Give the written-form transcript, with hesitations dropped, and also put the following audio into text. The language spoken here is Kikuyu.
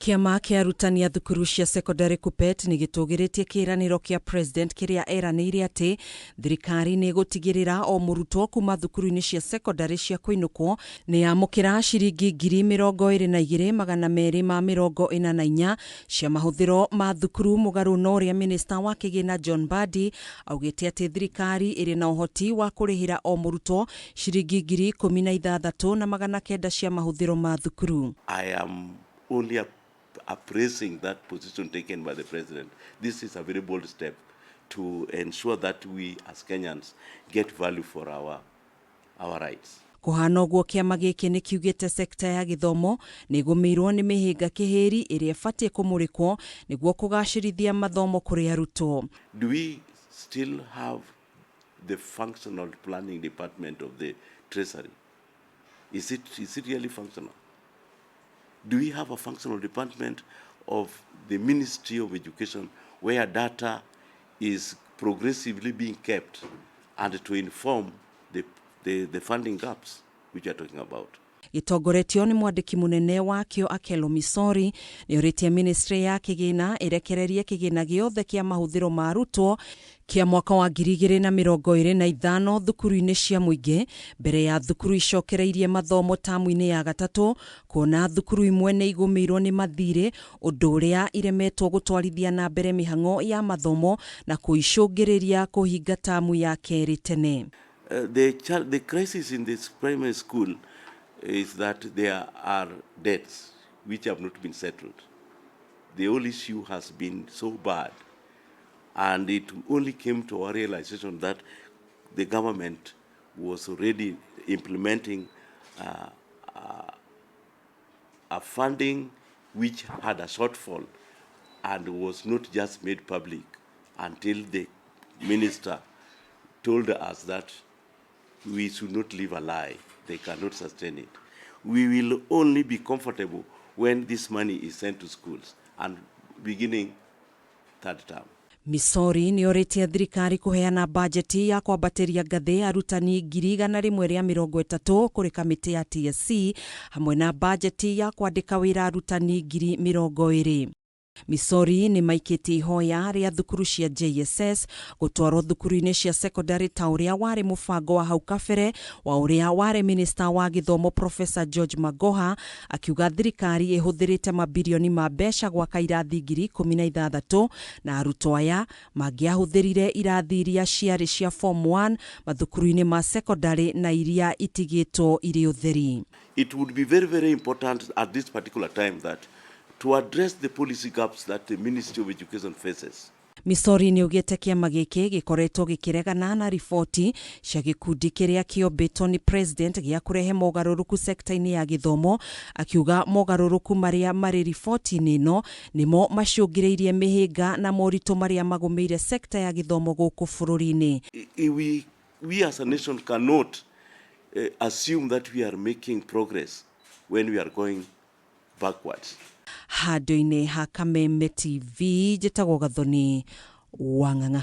Kĩama kĩa arutani a thukuru cia cekondarĩ KUPPET nĩ gĩtũgĩrĩtie kĩĩranĩro kĩa President kĩrĩa eranĩire atĩ thirikari nĩ ĩgũtigĩrĩra o mũrutwo kuma thukuru-inĩ cia cekondarĩ cia kũinũkwo nĩ yamũkĩra ciringi 22,244 cia mahũthĩro ma thukuru, mũgarũ na ũrĩa minista wa kĩgĩna John Mbadi augĩte atĩ thirikari ĩrĩ na ũhoti wa kũrĩhĩra o mũrutwo ciringi 16,900 cia mahũthĩro ma thukuru. I am only appraising that position taken by the president. This is a very bold step to ensure that we as Kenyans get value for our rights. Kũhana ũguo, kĩama gĩkĩ nĩ kiugĩte sekta ya gĩthomo nĩ ĩgũmĩirwo nĩ mĩhĩnga kĩhĩri ĩrĩa ĩbatiĩ kũmũrĩkwo nĩguo kũgacĩrithia mathomo kũrĩ arutwo. Do we still have the functional planning department of the Treasury? Is it really functional? Do we have a functional department of the Ministry of Education where data is progressively being kept and to inform the funding gaps which we are talking about? Gĩtongoretio nĩ mwandĩki mũnene wakĩo Akelo Misori, nĩ orĩtie ministry ya kĩgĩna ĩrekererie kĩgĩna gĩothe kĩa mahũthĩro ma arutwo kĩa mwaka wa 2025 thukuru-inĩ cia mũingĩ mbere ya thukuru icokereirie mathomo tamu-inĩ ya gatatũ, kuona thukuru imwe nĩ igũmĩirwo nĩ mathirĩ, ũndũ ũrĩa iremetwo gũtwarithia na mbere mĩhang'o ya mathomo na kũicũngĩrĩria kũhinga tamu ya kerĩ tene. The crisis in this primary school is that there are debts which have not been settled. The whole issue has been so bad, and it only came to our realization that the government was already implementing a funding which had a shortfall and was not just made public until the minister told us that we should not live a lie. They cannot sustain it. We will only be comfortable when this money is sent to schools and beginning third term. Misori nĩ orĩtie thirikari kũheana bajeti ya kwambatĩria ngathĩ arutani 130,000 kũrĩ kamĩtĩ ya TSC, hamwe na bajeti ya kwandĩka wĩra arutani 20,000. Misori nĩ maikĩtie ihoya rĩa thukuru cia JSS gũtwarwo thukuru-inĩ cia sekondarĩ ta ũrĩa warĩ mũbango wa hau kabere wa ũrĩa warĩ minista wa gĩthomo Professor George Magoha, akiuga thirikari ĩhũthĩrĩte mabirioni ma mbeca gwaka irathi 16,000 na arutwo aya mangĩahũthĩrire irathi iria ciarĩ cia form 1 mathukuru-inĩ ma sekondarĩ na iria itigĩtwo irĩ ũtheri. It would be very, very important at this particular time that to address the policy gaps that the Ministry of Education faces. Misori nĩ augĩte kĩama gĩkĩ gĩkoretwo gĩkĩregana na riboti cia gĩkundi kĩrĩa kĩombĩtwo nĩ president gĩa kũrehe mogarũrũku sekta-inĩ ya gĩthomo, akiuga mogarũrũku marĩa marĩ riboti-inĩ ĩno nĩmo macũngĩrĩirie mĩhĩnga na moritũ marĩa magũmĩire sekta ya gĩthomo gũkũ bũrũri-inĩ. We as a nation cannot assume that we are making progress when we are going backwards. Handũ-inĩ ha Kameme TV, njĩtagwo Gathoni Wang'ang'a.